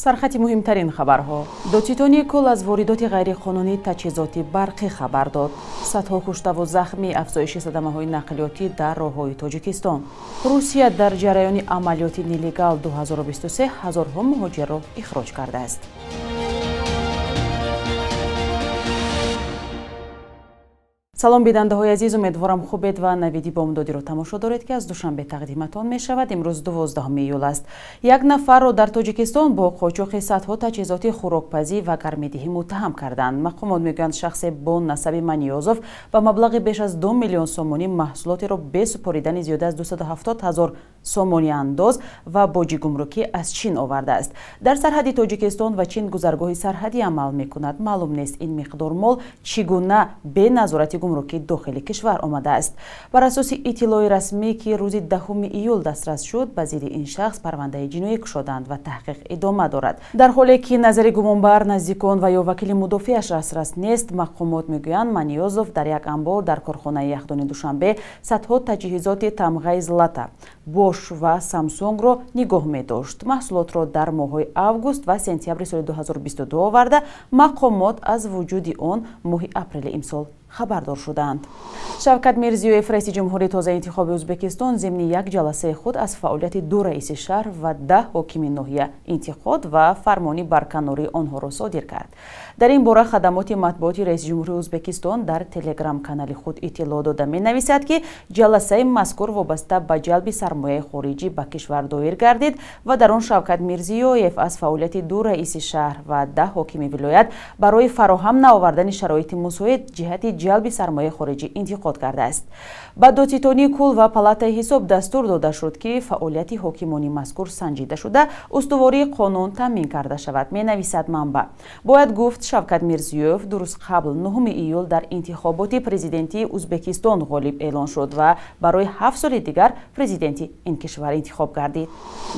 Сархати муҳимтарин хабарҳо. Додситонии кул аз воридоти ғайриқонунии таҷҳизоти барқӣ хабар дод. Садҳо куштаву захмӣ, афзоиши садамаҳои нақлиётӣ дар роҳҳои Тоҷикистон. Русия дар ҷараёни амалиёти «Нелегал 2023» ҳазорҳо муҳоҷирро ихроҷ кардааст. Салом, бинандаҳои азиз, умедворам, хубед ва навиди бомдодиро тамошо доред, ки аз Душанбе тақдиматон мешавад. Имрӯз 12 июл аст. Як нафарро дар Тоҷикистон бо қочоқи садҳо таҷҳизоти хӯрокпазӣ ва гармидиҳӣ муттаҳам карданд. Мақомот мегӯянд, шахсе бо насаби Маниёзов ба маблағи беш аз 2 миллион сомонӣ маҳсулотеро бе супоридани зиёда аз 270 ҳазор сомонӣ андоз ва боҷи гумрукӣ аз Чин овардааст. Дар сарҳади Тоҷикистон ва Чин гузаргоҳи сарҳадӣ амал мекунад. Маълум нест, ин миқдор мол чӣ гуна бе назорати гумрукӣ дохили кишвар омадааст. Бар асоси иттилои расмӣ, ки рӯзи 10 июл дастрас шуд, ба зидди ин шахс парвандаи ҷиноӣ кушоданд ва таҳқиқ идома дорад. Дар ҳоле ки назари гумонбар, наздикон ва ё вакили мудофиаш дастрас нест, мақомот мегӯянд, Маниёзов дар як анбор дар корхонаи яхдони Душанбе садҳо таҷҳизоти тамғаи Злата, Бош ва Самсунгро нигоҳ медошт. Маҳсулотро дар моҳҳои август ва сентябри соли 2022 оварда, мақомот аз вуҷуди он моҳи апрели имсол хабардор шуданд. Шавкат Мирзиёев, раиси ҷумҳури тозаинтихоби Ӯзбекистон, зимни як ҷаласаи худ аз фаъолияти ду раиси шаҳр ва 10 ҳокими ноҳия интиқод ва фармони барканории онҳоро содир кард. Дар ин бора хадамоти матбуоти раиси ҷумҳури Ӯзбекистон дар телеграм-канали худ иттилоъ дода, менависад, ки ҷаласаи мазкур вобаста ба ҷалби сармояи хориҷӣ ба кишвар доир гардид ва дар он Шавкат Мирзиёев аз фаъолияти ду раиси шаҳр ва 10 ҳокими вилоят барои фароҳам наовардани шароити мусоид ҷиҳати ҷалби сармояи хориҷӣ интиқод кардааст. Ба додситонии кул ва палатаи ҳисоб дастур дода шуд, ки фаъолияти ҳокимони мазкур санҷида шуда, устувории қонун таъмин карда шавад, менависад манбаъ. Бояд гуфт, Шавкат Мирзиёев 2 рӯз қабл, 9 июл, дар интихоботи президентии Ӯзбекистон ғолиб эълон шуд ва барои 7 соли дигар президенти ин кишвар интихоб гардид.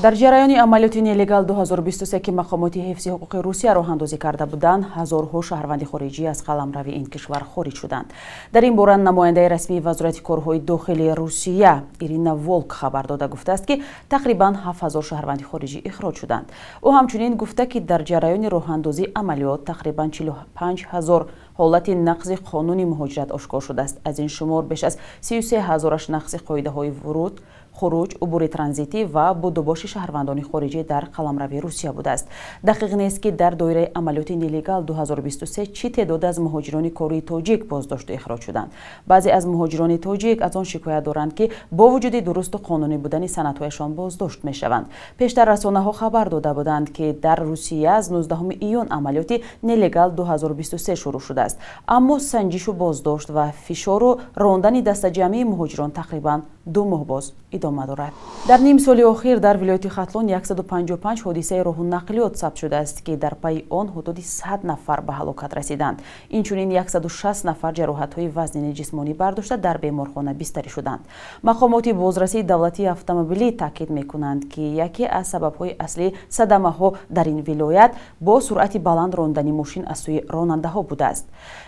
Дар ҷараёни амалиёти «Нелегал 2023», ки мақомоти ҳифзи ҳуқуқи Русия роҳандозӣ карда буданд, ҳазорҳо шаҳрванди хориҷӣ аз қаламрави ин кишвар хориҷ шуданд. Дар ин бора намояндаи расмии Вазорати корҳои дохилии Русия Ирина Волк хабар дода, гуфтааст, ки тақрибан 7000 шаҳрванди хориҷӣ ихроҷ шуданд. Ӯ ҳамчунин гуфта, ки дар ҷараёни роҳандозии амалиёт тақрибан 45 ҳазор ҳолати нақзи қонуни муҳоҷират ошкор шудааст. Аз ин шумор беш аз 33 ҳазораш нақзи қоидаҳои вуруд, хуруҷ, убури транзитӣ ва будубоши шаҳрвандони хориҷӣ дар қаламрави Русия будааст. Дақиқ нест, ки дар доираи амалиёти «Нелегал 2023» чӣ теъдод аз муҳоҷирони кории тоҷик боздошту ихроҷ шуданд. Баъзе аз муҳоҷирони тоҷик аз он шикоят доранд, ки бо вуҷуди дурусту қонунӣ будани санадҳояшон боздошт мешаванд. Пештар расонаҳо хабар дода буданд, ки дар Русия аз 19 июн амалиёти «Нелегал 2023» шурӯъ шудааст, аммо санҷишу боздошт ва фишору рондани дастаҷамъии муҳоҷирон тақрибан 2 моҳ боз идома дорад. Дар ним соли охир дар вилояти Хатлон 155 ҳодисаи роҳу нақлиёт сабт шудааст, ки дар пайи он ҳудуди 100 нафар ба ҳалокат расиданд. Инчунин 160 нафар ҷароҳатҳои вазнини ҷисмонӣ бардошта, дар беморхона бистарӣ шуданд. Мақомоти бозрасии давлатии автомобилӣ таъкид мекунанд, ки яке аз сабабҳои аслии садамаҳо дар ин вилоят бо суръати баланд рондани мошин аз сӯи ронандаҳо будааст.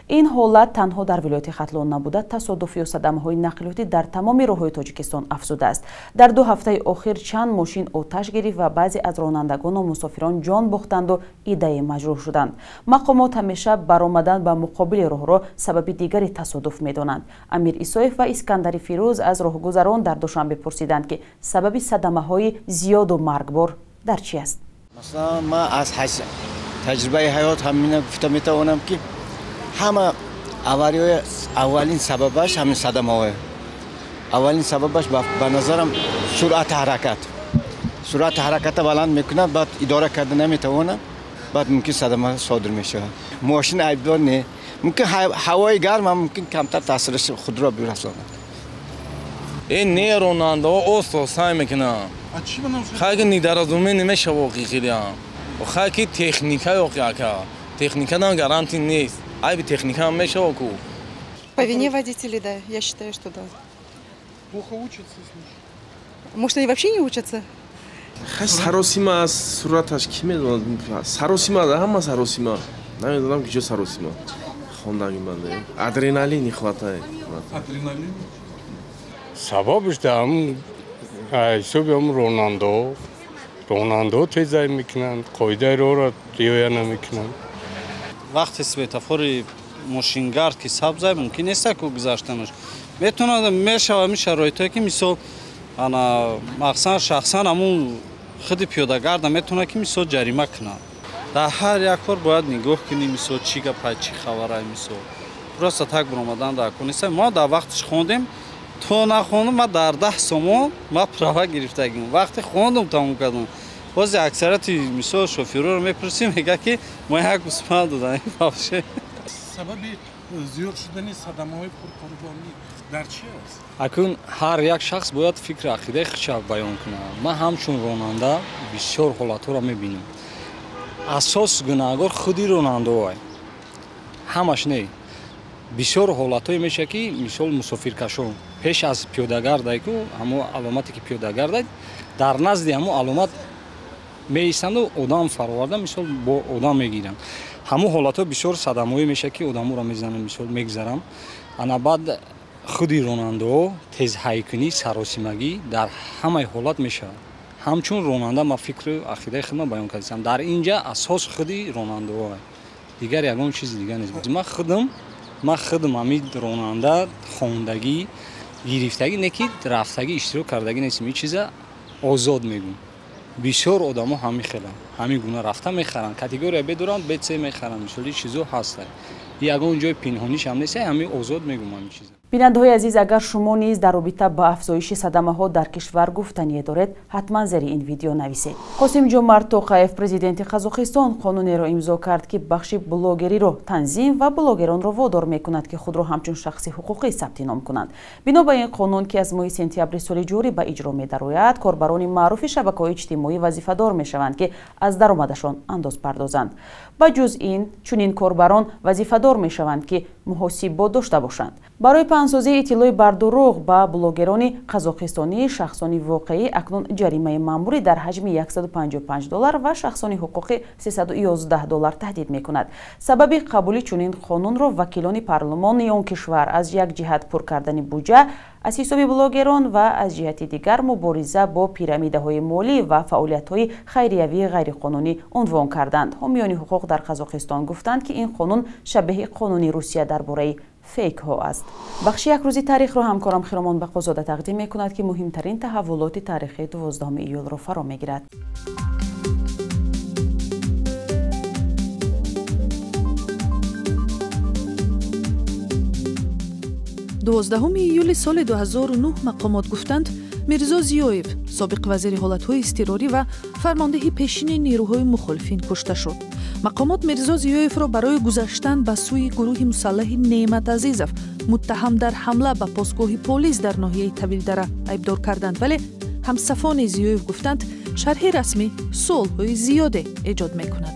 Ин ҳолат танҳо дар вилояти Хатлон набуда, тасодуф ё садамаҳои нақлиётӣ дар тамоми роҳҳои Тоҷикистон афзудааст. Дар 2 ҳафтаи охир чанд мошин оташ гирифт ва баъзе аз ронандагону мусофирон ҷон бохтанду иддае маҷрӯҳ шуданд. Мақомот ҳамеша баромадан ба муқобили роҳро сабаби дигари тасодуф медонанд. Амир Исоев ва Искандари Фирӯз аз роҳгузарон дар Душанбе пурсиданд, ки сабаби садамаҳои зиёду маргбор дар чи аст. Масалан, ман аз таҷрибаи ҳаёт ҳамина гуфта метавонам, ки ҳама авариҳои аввалин сабабаш ҳамин садамаҳое. Аввалин сабабаш, ба назарам, суръати ҳаракат. Суръати ҳараката баланд мекунад, баъд идора карда наметавонад, баъд мумкин садама содир мешавад. Мошин айбдор не, мумкин ҳавои гарм ҳам мумкин камтар таъсираш худро бирасонад. Э, не, ронандаҳо осто сай мекунанд. Хайки недоразумение намешава ҳақиқиям. Хайки техника ёқи, ака. Техника нам гарантия нест. Айби техника ҳам мешава ку. По вине водителей, да, я считаю, что да. Плохо учатся, слушай. Может, они вообще не учатся? Хай, саросима аз сураташ ки медонад, саросима, ҳама саросима, намедонам, ки ҷо саросима хондаги ман, адреналин не хватает. Адреналин. Сабабш дар ҳисоби ҳам ронандаҳо. Ронандаҳо тезай мекунанд, қоидаи роҳро риоя намекунанд. Вақти светофори мошингард ки сабзай, мумкин нест ку гузаштанаш. Метавонад, мешавад ҳамин шароитое ки мисол ана махсан шахсан ҳамун худи пиёдагарда метавонад ки мисол ҷарима кунад. Дар ҳар як кор бояд нигоҳ кунӣ, мисол чӣ гапай, чӣ хабарай, мисол. Просто так баромадан дар кор нест. Мо дар вақтиш хондем, то нахондум, ман дар 10 сомон ман права гирифтагим. Вақте хондум, тамом кардам. Бози аксарияти мисол шофёрро мепурсем, мегӯяд ки мо як гӯсфанд додаем вообще. Сабаби зиёд шудани садамаҳои пурқурбонӣ дар чӣ аст? Акун ҳар як шахс бояд фикри ақидаи худша баён кунад. Ман ҳамчун ронанда бисёр ҳолатҳоро мебинам. Асос гунаҳгор худи ронандаҳое. Ҳамаш не. Бисёр ҳолатҳое мешавад ки мисол мусофиркашон пеш аз пиёдагардай ку ҳамо аломате ки пиёдагардай дар назди ҳамо аломат меистанду одам фароварда мисол бо одам мегиранд. Ҳамо ҳолатҳо бисёр садамоӣ мешавад ки одаморо мезананд, мисол мегзаранд. Ана баъд худи ронандаҳо тезҳайкунӣ, саросимагӣ дар ҳамаи ҳолат мешавад. Ҳамчун ронанда ман фикру ақидаи худро баён кардам. Дар ин ҷа асос худи ронандаҳо, дигар ягон чизи дигар нест. Ман худам ҳамин ронанда хондагӣ гирифтагӣ не ки рафтагӣ иштирок кардагӣ нестем. Ин чиза озод мегӯм. Бисёр одамо ҳамин хеланд, ҳамин гуна рафта мехаранд, категория Б доранд, Б, С мехаранд. Мисоли чизо ҳастанд. Ягон ҷои пинҳониш ҳам нест, ҳамин озод мегӯм ҳамин чиза. Бинандаҳои азиз, агар шумо низ дар робита ба афзоиши садамаҳо дар кишвар гуфтание доред, ҳатман зери ин видео нависед. Қосимҷомарт Тоқаев, президенти Қазоқистон, қонунеро имзо кард, ки бахши блогериро танзим ва блогеронро водор мекунад, ки худро ҳамчун шахси ҳуқуқӣ сабти ном кунанд. Бино ба ин қонун, ки аз моҳи сентябри соли ҷорӣ ба иҷро медарояд, корбарони маъруфи шабакаҳои иҷтимоӣ вазифадор мешаванд, ки аз даромадашон андоз пардозанд. Ба ҷуз ин, чунин корбарон вазифадор мешаванд, ки муҳосибот дошта бошанд. Барои паҳнсозии иттилои бардурӯғ ба блогерони қазоқистонӣ шахсони воқеӣ акнун ҷаримаи маъмурӣ дар ҳаҷми $155 ва шахсони ҳуқуқӣ $311 таҳдид мекунад. Сабаби қабули чунин қонунро вакилони парлумони он кишвар аз як ҷиҳат пур кардани буҷа аз ҳисоби блогерон ва аз ҷиҳати дигар мубориза бо пирамидаҳои молӣ ва фаъолиятҳои хайриявии ғайриқонунӣ унвон карданд. Ҳомиёни ҳуқуқ дар Қазоқистон гуфтанд, ки ин қонун шабеҳи қонуни Русия дар бораи фейкҳо аст. Бахши як рӯзи таърихро ҳамкорам Хиромон Бақозода тақдим мекунад, ки муҳимтарин таҳаввулоти таърихии 12 июлро фаро мегирад. Дувоздаҳуми июли соли 2009 мақомот гуфтанд, Мирзо Зиёев, собиқ вазири ҳолатҳои изтирорӣ ва фармондеҳи пешини нерӯҳои мухолифин, кушта шуд. Мақомот Мирзо Зиёевро барои гузаштан ба сӯи гурӯҳи мусаллаҳи Неъмат Азизов, муттаҳам дар ҳамла ба постгоҳи полис дар ноҳияи Тавилдара, айбдор карданд, вале ҳамсафони Зиёев гуфтанд, шарҳи расмӣ суолҳои зиёде эҷод мекунад.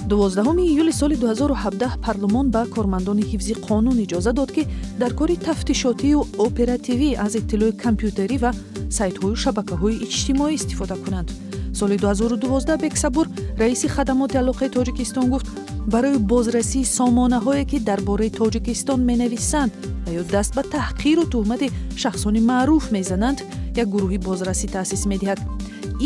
12 июли соли 2017 парлумон ба кормандони ҳифзи қонун иҷоза дод, ки дар кори тафтишотию оперативӣ аз иттилои компютерӣ ва сайтҳою шабакаҳои иҷтимоӣ истифода кунанд. Соли 2012 Бексабур, раиси хадамоти алоқаи Тоҷикистон, гуфт, барои бозрасии сомонаҳое, ки дар бораи Тоҷикистон менависанд ва ё даст ба таҳқиру туҳмати шахсони маъруф мезананд, як гурӯҳи бозрасӣ таъсис медиҳад.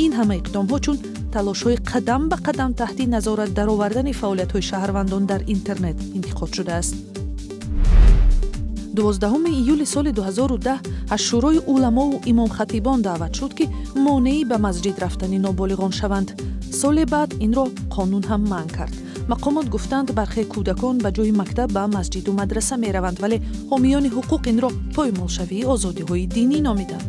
Ин ҳама иқдомҳо чун талошҳои қадам ба қадам таҳти назорат даровардани фаъолиятҳои шаҳрвандон дар интернет интиқод шудааст. 12 июли соли 2010 аз Шӯрои уламову имомхатибон даъват шуд, ки монеӣ ба масҷид рафтани ноболиғон шаванд. Соли баъд инро қонун ҳам манъ кард. Мақомот гуфтанд, бархе кӯдакон ба ҷои мактаб ба масҷиду мадраса мераванд, вале ҳомиёни ҳуқуқ инро поймолшавии озодиҳои динӣ номиданд.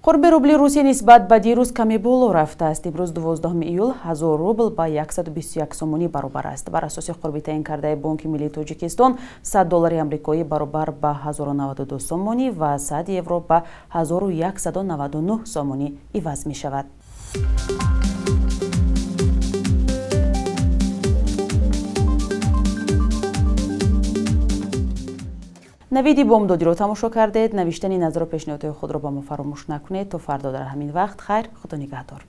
Қурби рубли Русия нисбат ба дирӯз каме боло рафтааст. Имрӯз 12 июл 1000 рубл ба 121 сомонӣ баробар аст. Бар асоси қурби таъин кардаи Бонки миллии Тоҷикистон, 100 доллари амрикоӣ баробар ба 1092 сомонӣ ва 100 евро ба 1199 сомонӣ иваз мешавад. Навиди бомдодиро тамошо кардед. Навиштани назару пешниҳодҳои худро ба мо фаромӯш накунед. То фардо дар ҳамин вақт хайр, Худо нигаҳдор.